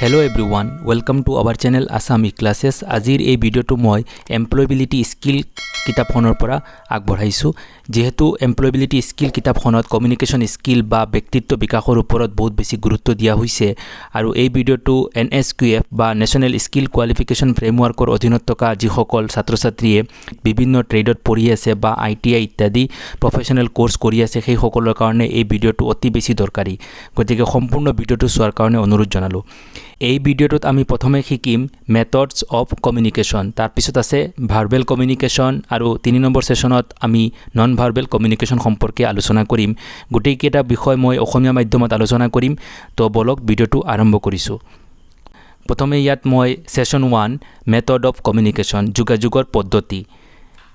Hello everyone, welcome to our channel Assam E Classes. আজিৰ এই ভিডিঅ'টো মই এমপ্লয়বিলিটি স্কিল কিতাপখনৰ পৰা আগবঢ়াইছোঁ। যিহেতু এমপ্লয়বিলিটি স্কিল কিতাপখনত কমিউনিকেশ্যন স্কিল বা ব্যক্তিত্ব বিকাশৰ ওপৰত বহুত বেছি গুৰুত্ব দিয়া হৈছে আৰু এই ভিডিঅ'টো এনএছকিউএফ বা নেশ্যনেল স্কিল কোৱালিফিকেশ্যন ফ্ৰেমৱৰ্কৰ অধীনত থকা যিসকল ছাত্ৰ ছাত্ৰীয়ে বিভিন্ন ট্ৰেডত পঢ়ি আছে বা আইটিআই ইত্যাদি প্ৰফেচনেল ক'ৰ্চ কৰি আছে, সেইসকলৰ কাৰণে এই ভিডিঅ'টো অতি বেছি দৰকাৰী। গতিকে সম্পূৰ্ণ ভিডিঅ'টো চোৱাৰ কাৰণে অনুৰোধ জনালোঁ। এই ভিডিঅ'টোত আমি প্ৰথমে শিকিম মেথডছ অফ কমিউনিকেশ্যন, তাৰপিছত আছে ভাৰ্বেল কমিউনিকেশ্যন আৰু 3 নম্বৰ ছেশ্যনত আমি নন ভাৰ্বেল কমিউনিকেশ্যন সম্পৰ্কে আলোচনা কৰিম। গোটেইকেইটা বিষয় মই অসমীয়া মাধ্যমত আলোচনা কৰিম। তো বলক, ভিডিঅ'টো আৰম্ভ কৰিছোঁ। প্ৰথমে ইয়াত মই session 1, method of communication, যোগাযোগৰ পদ্ধতি,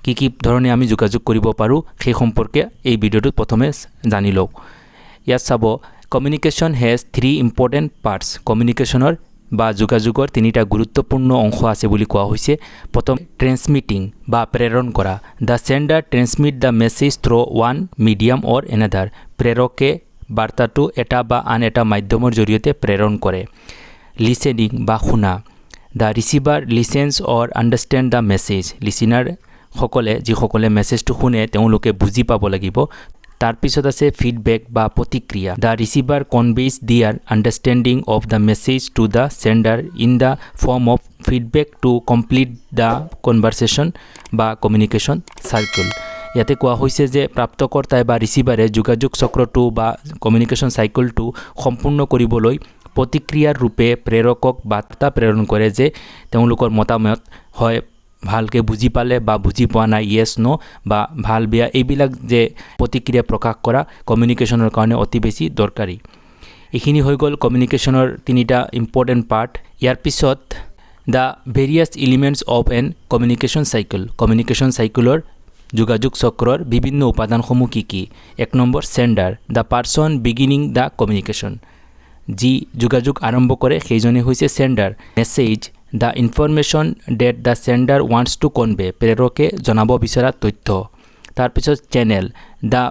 কি কি ধৰণে আমি যোগাযোগ কৰিব পাৰোঁ, সেই সম্পৰ্কে এই ভিডিঅ'টোত প্ৰথমে জানি লওক। ইয়াত চাব, communication has three important parts. কমিউনিকেশ্যনৰ বা যোগাযোগৰ তিনিটা গুৰুত্বপূৰ্ণ অংশ আছে বুলি কোৱা হৈছে। প্ৰথম, ট্ৰেন্সমিটিং বা প্ৰেৰণ কৰা। The sender transmit the message through one medium or another. প্ৰেৰকে বাৰ্তাটো এটা বা আন এটা মাধ্যমৰ জৰিয়তে প্ৰেৰণ কৰে। লিচেনিং বা শুনা। The receiver listens or understand the message. লিচিনাৰসকলে, যিসকলে মেছেজটো শুনে, তেওঁলোকে বুজি পাব লাগিব। তাৰপিছত আছে ফিডবেক বা প্ৰতিক্ৰিয়া। The receiver conveys their understanding of the message to the sender in the form of feedback to complete the conversation বা কমিউনিকেশ্যন চাৰ্কল। ইয়াতে কোৱা হৈছে যে প্ৰাপ্তকৰ্তাই বা ৰিচিভাৰে যোগাযোগ চক্ৰটো বা কমিউনিকেশ্যন চাইকেলটো সম্পূৰ্ণ কৰিবলৈ প্ৰতিক্ৰিয়াৰ ৰূপে প্ৰেৰকক বাৰ্তা প্ৰেৰণ কৰে যে তেওঁলোকৰ মতামত হয় ভালকৈ বুজি পালে বা বুজি পোৱা নাই, য়েছ ন' বা ভাল বেয়া, এইবিলাক যে প্ৰতিক্ৰিয়া প্ৰকাশ কৰা কমিউনিকেশ্যনৰ কাৰণে অতি বেছি দৰকাৰী। এইখিনি হৈ গ'ল কমিউনিকেশ্যনৰ তিনিটা ইম্পৰ্টেণ্ট পাৰ্ট। ইয়াৰ পিছত the various elements of an communication cycle. Communication চাইকেলৰ, যোগাযোগ চক্ৰৰ বিভিন্ন উপাদানসমূহ কি কি? 1 number, sender, the person beginning the communication. যি যোগাযোগ আৰম্ভ কৰে, সেইজনেই হৈছে sender. Message, the information that the sender wants to convey, প্ৰেৰকে জনাব বিচৰা তথ্য। তাৰপিছত channel, the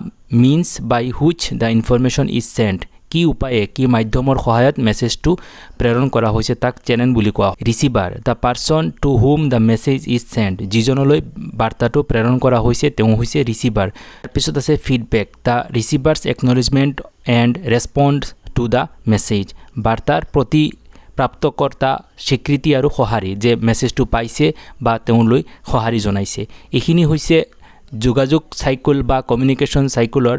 means by which the information is sent. কি উপায়ে, কি মাধ্যমৰ সহায়ত মেছেজটো প্ৰেৰণ কৰা হৈছে, তাক চেনেল বুলি কোৱা হয়। Receiver, the person to whom the message is sent. যিজনলৈ বাৰ্তাটো প্ৰেৰণ কৰা হৈছে, তেওঁ হৈছে ৰিচিভাৰ। তাৰপিছত আছে feedback, the receiver's acknowledgement and response to the message. বাৰ্তাৰ প্ৰতি প্ৰাপ্তকৰ্তা স্বীকৃতি আৰু সঁহাৰি, যে মেছেজটো পাইছে বা তেওঁলৈ সঁহাৰি জনাইছে। এইখিনি হৈছে যোগাযোগ চাইকেল বা কমিউনিকেশ্যন চাইকেলৰ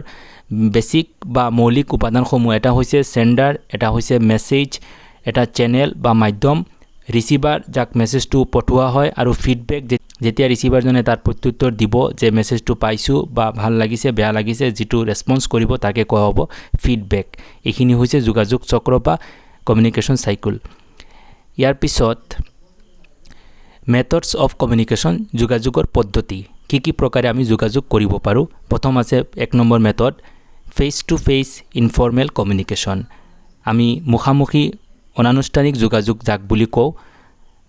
বেছিক বা মৌলিক উপাদানসমূহ। এটা হৈছে চেণ্ডাৰ, এটা হৈছে মেছেজ, এটা চেনেল বা মাধ্যম, ৰিচিভাৰ যাক মেছেজটো পঠোৱা হয় আৰু ফিডবেক, যেতিয়া ৰিচিভাৰজনে তাৰ প্ৰত্যুত্তৰ দিব যে মেছেজটো পাইছোঁ বা ভাল লাগিছে, বেয়া লাগিছে, যিটো ৰেছপন্স কৰিব, তাকে কোৱা হ'ব ফিডবেক। এইখিনি হৈছে যোগাযোগ চক্ৰ বা কমিউনিকেশ্যন চাইকেল। ইয়াৰ পিছত মেথডছ অফ কমিউনিকেশ্যন, যোগাযোগৰ পদ্ধতি, কি কি প্ৰকাৰে আমি যোগাযোগ কৰিব পাৰোঁ। প্ৰথম আছে 1 number method, face to face informal communication. আমি মুখামুখি অনানুষ্ঠানিক যোগাযোগ যাক বুলি কওঁ।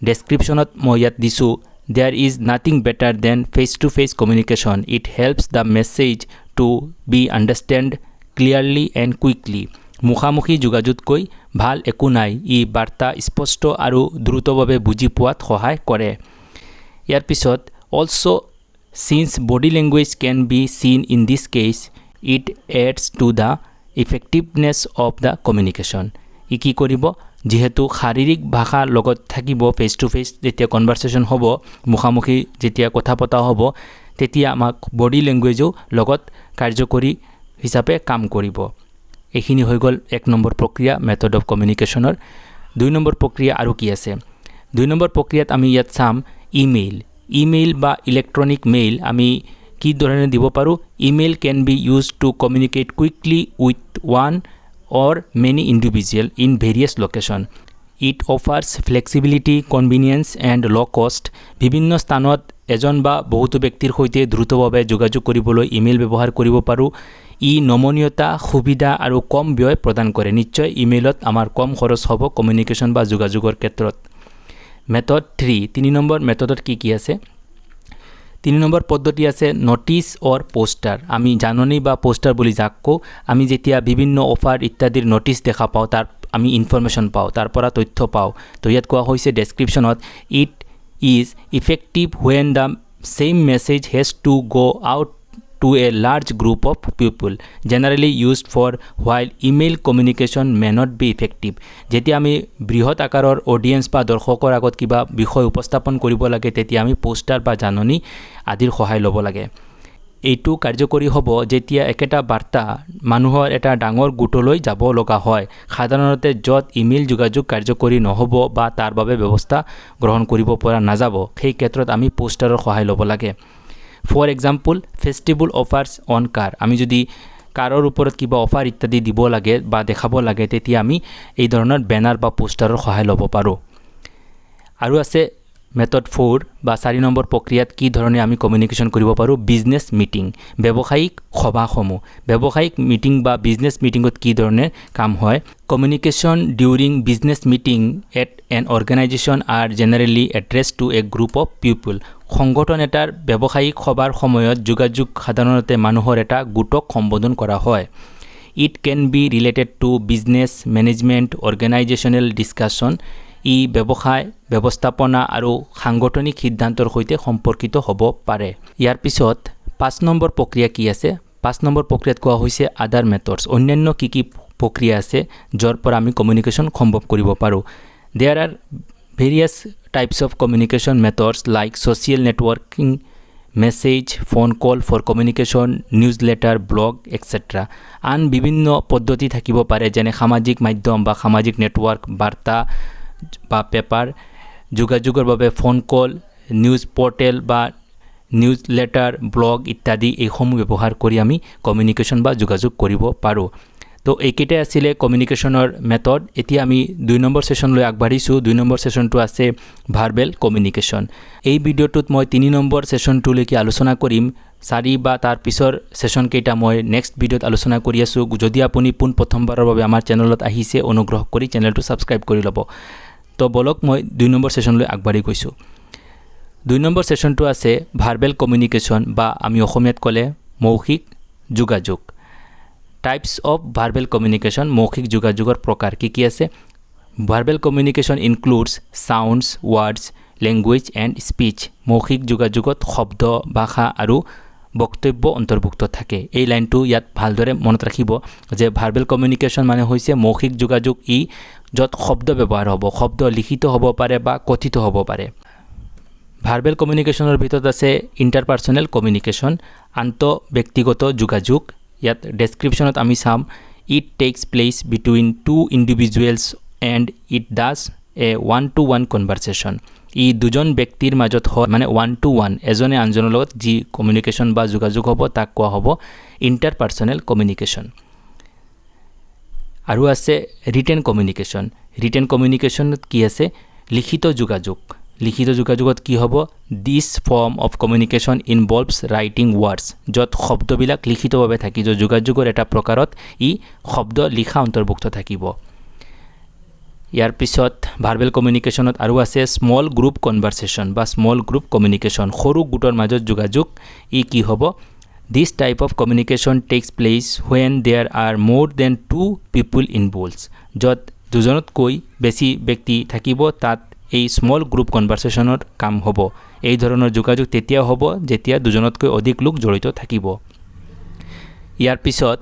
ডেছক্ৰিপশ্যনত মই ইয়াত দিছোঁ, there is nothing better than face to face communication. It helps the message to be understand clearly and quickly. মুখামুখি যোগাযোগতকৈ ভাল একো নাই। ই বাৰ্তা স্পষ্ট আৰু দ্ৰুতভাৱে বুজি পোৱাত সহায় কৰে। ইয়াৰ পিছত, also, since body language can be seen in this case, it adds to the effectiveness of the communication. ই কি কৰিব? যিহেতু শাৰীৰিক ভাষা লগত থাকিব, ফেচ টু ফেচ যেতিয়া কনভাৰ্চেশ্যন হ'ব, মুখামুখি যেতিয়া কথা পতা হ'ব, তেতিয়া আমাক বডি লেংগুৱেজো লগত কাৰ্যকৰী হিচাপে কাম কৰিব। এইখিনি হৈ গ'ল 1 নম্বৰ প্ৰক্ৰিয়া মেথড অফ কমিউনিকেশ্যনৰ। 2 নম্বৰ প্ৰক্ৰিয়া আৰু কি আছে? 2 নম্বৰ প্ৰক্ৰিয়াত আমি ইয়াত চাম ইমেইল। ইমেইল বা ইলেক্ট্ৰনিক মেইল আমি কি ধৰণে দিব পাৰোঁ? Email can be used to communicate quickly with one or many individual in various location. It offers flexibility, convenience and low cost. বিভিন্ন স্থানত এজন বা বহুতো ব্যক্তিৰ সৈতে দ্ৰুতভাৱে যোগাযোগ কৰিবলৈ ইমেইল ব্যৱহাৰ কৰিব পাৰোঁ। ই নমনীয়তা, সুবিধা আৰু কম ব্যয় প্ৰদান কৰে। নিশ্চয় ইমেইলত আমাৰ কম খৰচ হ'ব কমিউনিকেশ্যন বা যোগাযোগৰ ক্ষেত্ৰত। মেথড 3, 3 নম্বৰ মেথডত কি কি আছে? 3 নম্বৰ পদ্ধতি আছে নটিচ অৰ পোষ্টাৰ। আমি জাননী বা পোষ্টাৰ বুলি যাক কওঁ। আমি যেতিয়া বিভিন্ন অফাৰ ইত্যাদিৰ নটিচ দেখা পাওঁ, তাৰ আমি ইনফৰমেশ্যন পাওঁ, তাৰ পৰা তথ্য পাওঁ। তো ইয়াত কোৱা হৈছে ডেছক্ৰিপশ্যনত, "It is effective when the same message has to go out to a large group of people, generally used for while email communication may not be effective." যেতিয়া আমি বৃহৎ আকাৰৰ অডিয়েঞ্চ বা দৰ্শকৰ আগত কিবা বিষয় উপস্থাপন কৰিব লাগে, তেতিয়া আমি পোষ্টাৰ বা জাননী আদিৰ সহায় ল'ব লাগে। এইটো কাৰ্যকৰী হ'ব যেতিয়া একেটা বাৰ্তা মানুহৰ এটা ডাঙৰ গোটলৈ যাব লগা হয়, সাধাৰণতে য'ত ইমেইল যোগাযোগ কাৰ্যকৰী নহ'ব বা তাৰ বাবে ব্যৱস্থা গ্ৰহণ কৰিব পৰা নাযাব, সেই ক্ষেত্ৰত আমি পোষ্টাৰৰ সহায় ল'ব লাগে। For example, festival offers on car. আমি যদি কাৰৰ ওপৰত কিবা অফাৰ ইত্যাদি দিব লাগে বা দেখাব লাগে, তেতিয়া আমি এই ধৰণৰ বেনাৰ বা পোষ্টাৰৰ সহায় ল'ব পাৰোঁ। আৰু আছে মেথড 4 বা 4 নম্বৰ প্ৰক্ৰিয়াত কি ধৰণে আমি কমিউনিকেশ্যন কৰিব পাৰোঁ। বিজনেছ মিটিং, ব্যৱসায়িক সভাসমূহ। ব্যৱসায়িক মিটিং বা বিজনেছ মিটিঙত কি ধৰণে কাম হয়? Communication during business meeting at an organization are generally address to a group of people. সংগঠন এটাৰ ব্যৱসায়িক সভাৰ সময়ত যোগাযোগ সাধাৰণতে মানুহৰ এটা গোটক সম্বোধন কৰা হয়। It can be related to business management, organizational discussion. ই ব্যৱসায় ব্যৱস্থাপনা আৰু সাংগঠনিক সিদ্ধান্তৰ সৈতে সম্পৰ্কিত হ'ব পাৰে। ইয়াৰ পিছত 5 নম্বৰ প্ৰক্ৰিয়া কি আছে? 5 নম্বৰ প্ৰক্ৰিয়াত কোৱা হৈছে আদাৰ মেথডছ, অন্যান্য কি কি প্ৰক্ৰিয়া আছে য'ৰ পৰা আমি কমিউনিকেশ্যন সম্ভৱ কৰিব পাৰোঁ। There are various types of communication methods like social networking, message, phone call for communication, news letter, blog, etcetera. আন বিভিন্ন পদ্ধতি থাকিব পাৰে, যেনে সামাজিক মাধ্যম বা সামাজিক নেটৱৰ্ক, বাৰ্তা বা পেপাৰ যোগাযোগৰ বাবে ফোন কল, নিউজ পৰ্টেল বা নিউজ লেটাৰ, ব্লগ ইত্যাদি। এইসমূহ ব্যৱহাৰ কৰি আমি কমিউনিকেশ্যন বা যোগাযোগ কৰিব পাৰোঁ। তো এইকেইটাই আছিলে কমিউনিকেশ্যনৰ মেথড। এতিয়া আমি 2 নম্বৰ ছেশ্যনলৈ আগবাঢ়িছোঁ। 2 নম্বৰ ছেশ্যনটো আছে ভাৰ্বেল কমিউনিকেশ্যন। এই ভিডিঅ'টোত মই 3 নম্বৰ ছেশ্যনটোলৈকে আলোচনা কৰিম। চাৰি বা তাৰ পিছৰ ছেশ্যনকেইটা মই নেক্সট ভিডিঅ'ত আলোচনা কৰি আছোঁ। যদি আপুনি পোনপ্ৰথমবাৰৰ বাবে আমাৰ চেনেলত আহিছে, অনুগ্ৰহ কৰি চেনেলটো ছাবস্ক্ৰাইব কৰি ল'ব। তো ব'লক, মই 2 নম্বৰ ছেশ্যনলৈ আগবাঢ়ি গৈছোঁ। 2 নম্বৰ ছেশ্যনটো আছে ভাৰ্বেল কমিউনিকেশ্যন বা আমি অসমীয়াত ক'লে মৌখিক যোগাযোগ। টাইপছ অফ ভাৰ্বেল কমিউনিকেশ্যন, মৌখিক যোগাযোগৰ প্ৰকাৰ কি কি আছে? Verbal communication includes sounds, words, language and speech. মৌখিক যোগাযোগত শব্দ, ভাষা আৰু বক্তব্য অন্তৰ্ভুক্ত থাকে। এই লাইনটো ইয়াত ভালদৰে মনত ৰাখিব যে ভাৰ্বেল কমিউনিকেশ্যন মানে হৈছে মৌখিক যোগাযোগ, ই য'ত শব্দ ব্যৱহাৰ হ'ব। শব্দ লিখিত হ'ব পাৰে বা কথিত হ'ব পাৰে। ভাৰ্বেল কমিউনিকেশ্যনৰ ভিতৰত আছে ইণ্টাৰপাৰ্চনেল কমিউনিকেশ্যন, আন্তঃব্যক্তিগত যোগাযোগ। ইয়াত ডেছক্ৰিপশ্যনত আমি চাম, "It takes place between two individuals and it does a one to one conversation." ই দুজন ব্যক্তিৰ মাজত হয়, মানে ওৱান টু ওৱান, এজনে আনজনৰ লগত যি কমিউনিকেশ্যন বা যোগাযোগ হ'ব, তাক কোৱা হ'ব ইণ্টাৰপাৰ্চনেল কমিউনিকেশ্যন। আৰু আছে ৰিটেন কমিউনিকেশ্যন। ৰিটেন কমিউনিকেশ্যনত কি আছে? লিখিত যোগাযোগ। লিখিত যোগাযোগত কি হ'ব? This form of communication involves writing words, য'ত শব্দবিলাক লিখিতভাৱে থাকিব। যোগাযোগৰ এটা প্ৰকাৰত ই শব্দ লিখা অন্তৰ্ভুক্ত থাকিব। ইয়াৰ পিছত ভাৰ্বেল কমিউনিকেশ্যনত আৰু আছে স্মল গ্ৰুপ কনভাৰ্চেশ্যন বা স্মল গ্ৰুপ কমিউনিকেশ্যন, সৰু গোটৰ মাজত যোগাযোগ। ই কি হ'ব? This type of communication takes place when there are more than two people involves. য'ত দুজনতকৈ বেছি ব্যক্তি থাকিব, তাত এই স্মল গ্ৰুপ কনভাৰ্চেশ্যনৰ কাম হ'ব। এই ধৰণৰ যোগাযোগ তেতিয়া হ'ব যেতিয়া দুজনতকৈ অধিক লোক জড়িত থাকিব। ইয়াৰ পিছত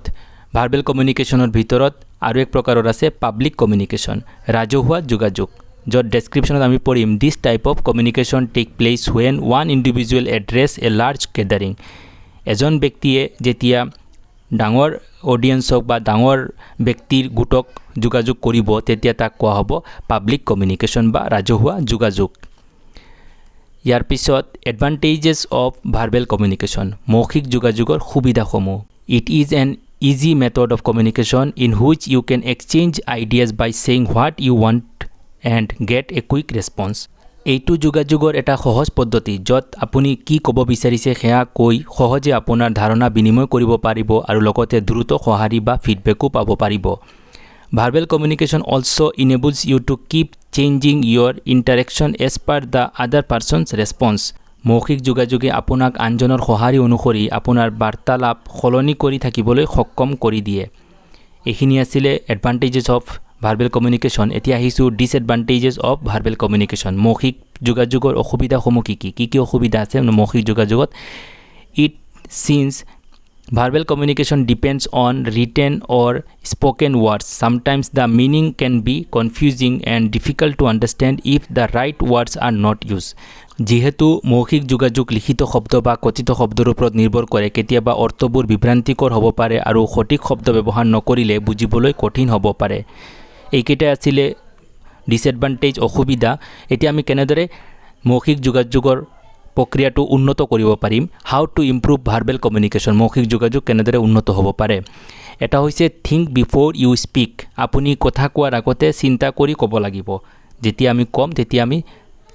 ভাৰ্বেল কমিউনিকেশ্যনৰ ভিতৰত আৰু এক প্ৰকাৰৰ আছে পাব্লিক কমিউনিকেশ্যন, ৰাজহুৱা যোগাযোগ, য'ত ডেছক্ৰিপশ্যনত আমি পঢ়িম, "This type of communication take place when one individual address a large gathering." এজন ব্যক্তিয়ে যেতিয়া ডাঙৰ অডিয়েঞ্চক বা ডাঙৰ ব্যক্তিৰ গোটক যোগাযোগ কৰিব, তেতিয়া তাক কোৱা হ'ব পাব্লিক কমিউনিকেশ্যন বা ৰাজহুৱা যোগাযোগ। ইয়াৰ পিছত এডভান্টেজেছ অফ ভাৰ্বেল কমিউনিকেশ্যন, মৌখিক যোগাযোগৰ সুবিধাসমূহ। It is an easy method of communication in which you can exchange ideas by saying what you want and get a quick response. এইটো যোগাযোগৰ এটা সহজ পদ্ধতি য'ত আপুনি কি ক'ব বিচাৰিছে সেয়া কৈ সহজে আপোনাৰ ধাৰণা বিনিময় কৰিব পাৰিব আৰু লগতে দ্ৰুত সঁহাৰি বা ফিডবেকো পাব পাৰিব। Verbal communication also enables you to keep changing your interaction as per the other person's response. মৌখিক যোগাযোগে আপোনাক আনজনৰ সঁহাৰি অনুসৰি আপোনাৰ বাৰ্তালাপ সলনি কৰি থাকিবলৈ সক্ষম কৰি দিয়ে। এইখিনি আছিলে advantages of verbal communication. Verbal communication, এতিয়া আহিছোঁ ডিছএডভান্টেজেছ অফ ভাৰ্বেল কমিউনিকেশ্যন। মৌখিক যোগাযোগৰ অসুবিধাসমূহ কি কি? কি কি অসুবিধা আছে মৌখিক যোগাযোগত? Since verbal communication depends on written or spoken words, sometimes the meaning can be confusing and difficult to understand if the right words are not used. যিহেতু মৌখিক যোগাযোগ লিখিত শব্দ বা কথিত শব্দৰ ওপৰত নিৰ্ভৰ কৰে, কেতিয়াবা অৰ্থবোৰ বিভ্ৰান্তিকৰ হ'ব পাৰে আৰু সঠিক শব্দ ব্যৱহাৰ নকৰিলে বুজিবলৈ কঠিন হ'ব পাৰে। এইকেইটাই আছিলে ডিছএডভান্টেজ, অসুবিধা। এতিয়া আমি কেনেদৰে মৌখিক যোগাযোগৰ প্ৰক্ৰিয়াটো উন্নত কৰিব পাৰিম? How to improve verbal communication? মৌখিক যোগাযোগ কেনেদৰে উন্নত হ'ব পাৰে? এটা হৈছে think before you speak. আপুনি কথা কোৱাৰ আগতে চিন্তা কৰি ক'ব লাগিব। যেতিয়া আমি ক'ম, তেতিয়া আমি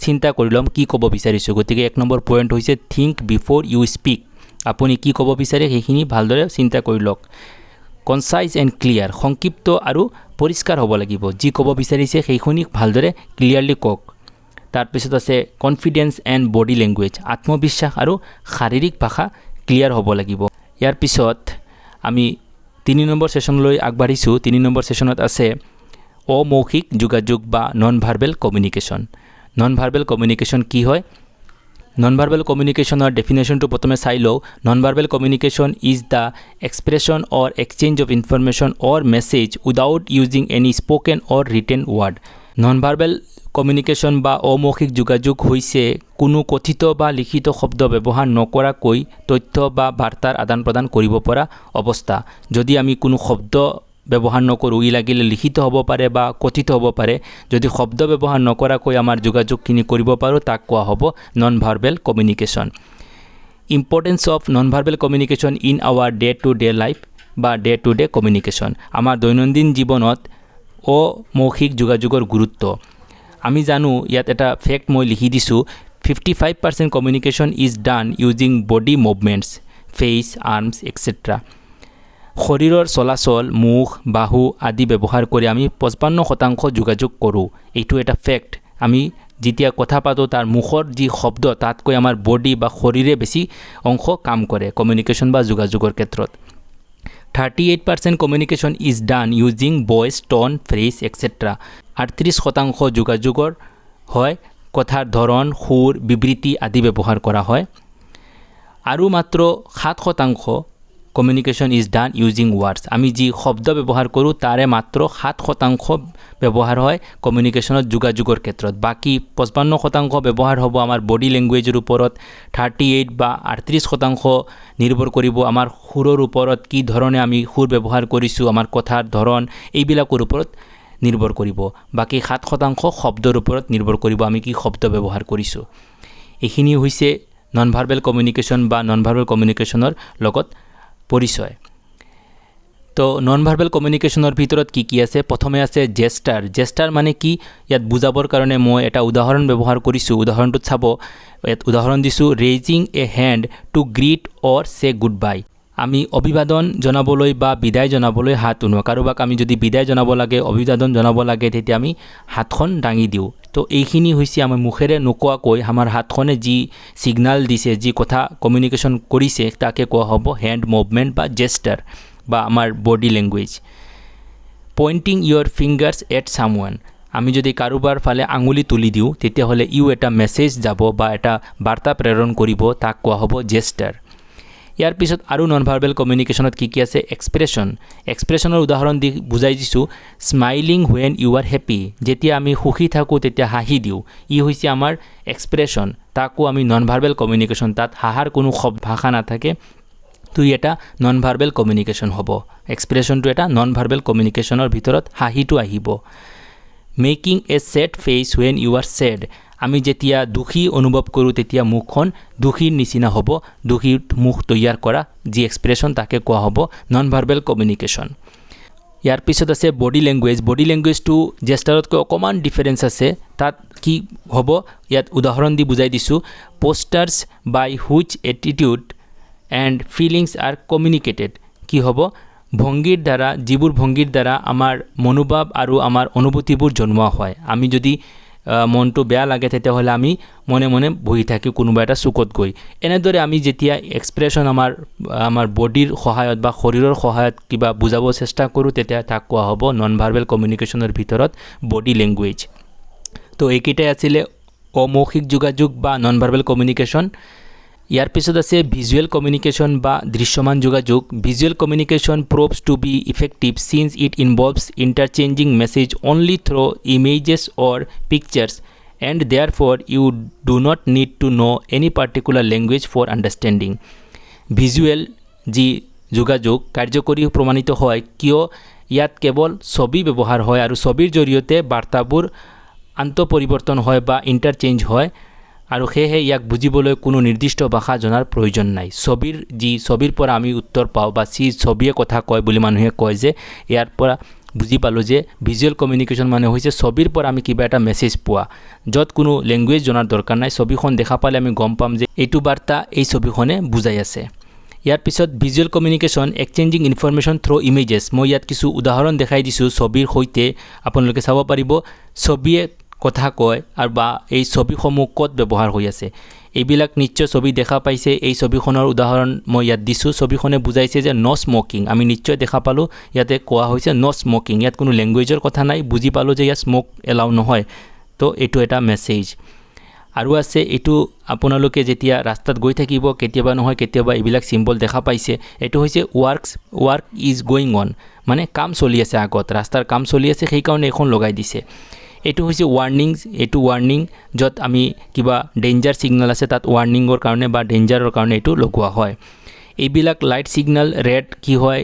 চিন্তা কৰি ল'ম কি ক'ব বিচাৰিছোঁ। গতিকে 1 নম্বৰ পইণ্ট হৈছে think before you speak. আপুনি কি ক'ব বিচাৰে, সেইখিনি ভালদৰে চিন্তা কৰি লওক। কনচাইজ এণ্ড ক্লিয়াৰ, সংক্ষিপ্ত আৰু পৰিষ্কাৰ হ'ব লাগিব। যি ক'ব বিচাৰিছে, সেইখিনি ভালদৰে ক্লিয়াৰলি কওক। তাৰপিছত আছে কনফিডেঞ্চ এণ্ড বডি লেংগুৱেজ, আত্মবিশ্বাস আৰু শাৰীৰিক ভাষা ক্লিয়াৰ হ'ব লাগিব। ইয়াৰ পিছত আমি 3 নম্বৰ ছেশ্যনলৈ আগবাঢ়িছোঁ। 3 নম্বৰ ছেশ্যনত আছে অমৌখিক যোগাযোগ বা non verbal communication. Non verbal communication কি হয়? নন ভাৰ্বেল কমিউনিকেশ্যনৰ ডেফিনেশ্যনটো প্ৰথমে চাই লওঁ। Non verbal communication is the expression or exchange of information or message without using any spoken or written word. Non verbal communication বা অমৌখিক যোগাযোগ হৈছে কোনো কথিত বা লিখিত শব্দ ব্যৱহাৰ নকৰাকৈ তথ্য বা বাৰ্তাৰ আদান প্ৰদান কৰিব পৰা অৱস্থা। যদি আমি কোনো শব্দ ব্যৱহাৰ নকৰোঁ, ই লাগিলে লিখিত হ'ব পাৰে বা কথিত হ'ব পাৰে, যদি শব্দ ব্যৱহাৰ নকৰাকৈ আমাৰ যোগাযোগখিনি কৰিব পাৰোঁ, তাক কোৱা হ'ব non verbal communication. Importance of non verbal communication in our day to day life বা ডে টু ডে কমিউনিকেশ্যন। আমাৰ দৈনন্দিন জীৱনত অমৌখিক যোগাযোগৰ গুৰুত্ব আমি জানো। ইয়াত এটা ফেক্ট মই লিখি দিছোঁ, 55% communication is done using body movements, face, arms, etcetera. শৰীৰৰ চলাচল, মুখ, বাহু আদি ব্যৱহাৰ কৰি আমি 55% যোগাযোগ কৰোঁ। এইটো এটা ফেক্ট। আমি যেতিয়া কথা পাতোঁ, তাৰ মুখৰ যি শব্দ, তাতকৈ আমাৰ বডি বা শৰীৰে বেছি অংশ কাম কৰে কমিউনিকেশ্যন বা যোগাযোগৰ ক্ষেত্ৰত। 38% communication is done using voice, tone, phrase, etcetera. 38% যোগাযোগৰ হয় কথাৰ ধৰণ, সুৰ, বিবৃতি আদি ব্যৱহাৰ কৰা হয় আৰু মাত্ৰ 7% communication is done using words. আমি যি শব্দ ব্যৱহাৰ কৰোঁ, তাৰে মাত্ৰ 7% ব্যৱহাৰ হয় কমিউনিকেশ্যনত, যোগাযোগৰ ক্ষেত্ৰত। বাকী 55% ব্যৱহাৰ হ'ব আমাৰ বডি লেংগুৱেজৰ ওপৰত। 38 বা 38% নিৰ্ভৰ কৰিব আমাৰ সুৰৰ ওপৰত, কি ধৰণে আমি সুৰ ব্যৱহাৰ কৰিছোঁ, আমাৰ কথাৰ ধৰণ, এইবিলাকৰ ওপৰত নিৰ্ভৰ কৰিব। বাকী 7% শব্দৰ ওপৰত নিৰ্ভৰ কৰিব, আমি কি শব্দ ব্যৱহাৰ কৰিছোঁ। এইখিনি হৈছে নন ভাৰ্বেল কমিউনিকেশ্যন বা নন ভাৰ্বেল কমিউনিকেশ্যনৰ লগত পৰিচয়। তো নন ভাৰ্বেল কমিউনিকেশ্যনৰ ভিতৰত কি কি আছে? প্ৰথমে আছে জেষ্টাৰ। জেষ্টাৰ মানে কি? ইয়াত বুজাবৰ কাৰণে মই এটা উদাহৰণ ব্যৱহাৰ কৰিছোঁ। উদাহৰণটোত চাব, ইয়াত উদাহৰণ দিছোঁ, raising a hand to greet or say good bye. আমি অভিবাদন জনাবলৈ বা বিদায় জনাবলৈ হাত উঠোৱা। কাৰোবাক আমি যদি বিদায় জনাব লাগে, অভিবাদন জনাব লাগে, তেতিয়া আমি হাতখন দাঙি দিওঁ। তো এইখিনি হৈছে আমাৰ মুখেৰে নোকোৱাকৈ আমাৰ হাতখনে যি ছিগনেল দিছে, যি কথা কমিউনিকেশ্যন কৰিছে, তাকে কোৱা হ'ব হেণ্ড মুভমেণ্ট বা জেষ্টাৰ বা আমাৰ body language. Pointing your fingers at someone, আমি যদি কাৰোবাৰ ফালে আঙুলি তুলি দিওঁ, তেতিয়াহ'লে ইও এটা মেছেজ যাব বা এটা বাৰ্তা প্ৰেৰণ কৰিব, তাক কোৱা হ'ব জেষ্টাৰ। ইয়াৰ পিছত আৰু নন ভাৰ্বেল কমিউনিকেশ্যনত কি কি আছে? এক্সপ্ৰেশ্যন। এক্সপ্ৰেশ্যনৰ উদাহৰণ দি বুজাই দিছোঁ, smiling when you are happy. যেতিয়া আমি সুখী থাকোঁ, তেতিয়া হাঁহি দিওঁ। ই হৈছে আমাৰ এক্সপ্ৰেশ্যন। তাকো আমি নন ভাৰ্বেল কমিউনিকেশ্যন। তাত হাঁহাৰ কোনো শব্দ, ভাষা নাথাকে। তো ই এটা নন ভাৰ্বেল কমিউনিকেশ্যন হ'ব। এক্সপ্ৰেশ্যনটো এটা নন ভাৰ্বেল কমিউনিকেশ্যনৰ ভিতৰত হাঁহিটো আহিব। Making a sad face when you are sad. আমি যেতিয়া দুখী অনুভৱ কৰোঁ, তেতিয়া মুখখন দুখীৰ নিচিনা হ'ব। দুখীৰ মুখ তৈয়াৰ কৰা যি এক্সপ্ৰেশ্যন, তাকে কোৱা হ'ব নন ভাৰ্বেল কমিউনিকেশ্যন। ইয়াৰ পিছত আছে বডি লেংগুৱেজ। বডি লেংগুৱেজটো জেষ্টাৰতকৈ অকণমান ডিফাৰেঞ্চ আছে। তাত কি হ'ব? ইয়াত উদাহৰণ দি বুজাই দিছোঁ, postures by which attitude and feelings are communicated. কি হ'ব? ভংগীৰ দ্বাৰা, যিবোৰ ভংগীৰ দ্বাৰা আমাৰ মনোভাৱ আৰু আমাৰ অনুভূতিবোৰ জনোৱা হয়। আমি যদি মনটো বেয়া লাগে, তেতিয়াহ'লে আমি মনে মনে বহি থাকি কোনোবা এটা চুকত গৈ। এনেদৰে আমি যেতিয়া এক্সপ্ৰেশ্যন আমাৰ বডিৰ সহায়ত বা শৰীৰৰ সহায়ত কিবা বুজাব চেষ্টা কৰোঁ, তেতিয়া তাক কোৱা হ'ব নন ভাৰ্বেল কমিউনিকেশ্যনৰ ভিতৰত বডি লেংগুৱেজ। তো এইকেইটাই আছিলে অমৌখিক যোগাযোগ বা নন ভাৰ্বেল কমিউনিকেশ্যন। ইয়াৰ পিছত আছে ভিজুৱেল কমিউনিকেশ্যন বা দৃশ্যমান যোগাযোগ। Visual communication proves to be effective since it involves interchanging message only through images or pictures, and therefore you do not need to know any particular language for understanding. Visual যি যোগাযোগ কাৰ্যকৰী প্ৰমাণিত হয়, কিয় ইয়াত কেৱল ছবি ব্যৱহাৰ হয় আৰু ছবিৰ জৰিয়তে বাৰ্তাবোৰ আন্তঃপৰিৱৰ্তন হয় বা ইণ্টাৰচেঞ্জ হয় আৰু সেয়েহে ইয়াক বুজিবলৈ কোনো নিৰ্দিষ্ট ভাষা জনাৰ প্ৰয়োজন নাই। ছবিৰ যি ছবিৰ পৰা আমি উত্তৰ পাওঁ বা যি ছবিয়ে কথা কয় বুলি মানুহে কয় যে ইয়াৰ পৰা বুজি পালোঁ যে ভিজুৱেল কমিউনিকেশ্যন মানে হৈছে ছবিৰ পৰা আমি কিবা এটা মেছেজ পোৱা, য'ত কোনো লেংগুৱেজ জনাৰ দৰকাৰ নাই। ছবিখন দেখা পালে আমি গম পাম যে এইটো বাৰ্তা এই ছবিখনে বুজাই আছে। ইয়াৰ পিছত visual communication, exchanging information through images. মই ইয়াত কিছু উদাহৰণ দেখাই দিছোঁ ছবিৰ সৈতে, আপোনালোকে চাব পাৰিব। ছবিয়ে কথা কয় আৰু বা এই ছবিসমূহ ক'ত ব্যৱহাৰ হৈ আছে, এইবিলাক নিশ্চয় ছবি দেখা পাইছে। এই ছবিখনৰ উদাহৰণ মই ইয়াত দিছোঁ। ছবিখনে বুজাইছে যে ন' স্মকিং। আমি নিশ্চয় দেখা পালোঁ, ইয়াতে কোৱা হৈছে ন' স্মকিং। ইয়াত কোনো লেংগুৱেজৰ কথা নাই, বুজি পালোঁ যে ইয়াত স্মক এলাউ নহয়। তো এইটো এটা মেছেজ। আৰু আছে এইটো, আপোনালোকে যেতিয়া ৰাস্তাত গৈ থাকিব, কেতিয়াবা নহয় কেতিয়াবা এইবিলাক চিম্বল দেখা পাইছে। এইটো হৈছে work is going on, মানে কাম চলি আছে, আগত ৰাস্তাৰ কাম চলি আছে, সেইকাৰণে এইখন লগাই দিছে। এইটো হৈছে ৱাৰ্ণিং। এইটো ৱাৰ্ণিং, য'ত আমি কিবা ডেঞ্জাৰ ছিগনেল আছে, তাত ৱাৰ্ণিঙৰ কাৰণে বা ডেঞ্জাৰৰ কাৰণে এইটো লগোৱা হয়। এইবিলাক লাইট ছিগনেল, ৰেড কি হয়,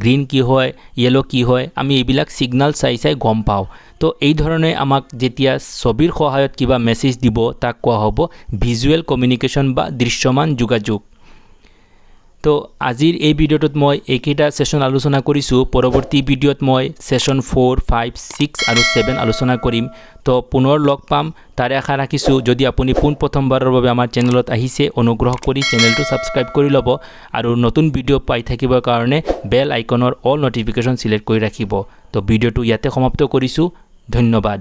গ্ৰীণ কি হয়, য়েল্ল' কি হয়, আমি এইবিলাক ছিগনেল চাই চাই গম পাওঁ। তো এই ধৰণে আমাক যেতিয়া ছবিৰ সহায়ত কিবা মেছেজ দিব, তাক কোৱা হ'ব ভিজুৱেল কমিউনিকেশ্যন বা দৃশ্যমান যোগাযোগ। তো আজিৰ এই ভিডিঅ'টোত মই এইকেইটা ছেশ্যন আলোচনা কৰিছোঁ। পৰৱৰ্তী ভিডিঅ'ত মই ছেশ্যন 4, 5, 6 আৰু 7 আলোচনা কৰিম। তো পুনৰ লগ পাম তাৰে আশা ৰাখিছোঁ। যদি আপুনি পোনপ্ৰথমবাৰৰ বাবে আমাৰ চেনেলত আহিছে, অনুগ্ৰহ কৰি চেনেলটো ছাবস্ক্ৰাইব কৰি ল'ব আৰু নতুন ভিডিঅ' পাই থাকিবৰ কাৰণে বেল আইকনৰ অল ন'টিফিকেশ্যন ছিলেক্ট কৰি ৰাখিব। তো ভিডিঅ'টো ইয়াতে সমাপ্ত কৰিছোঁ। ধন্যবাদ।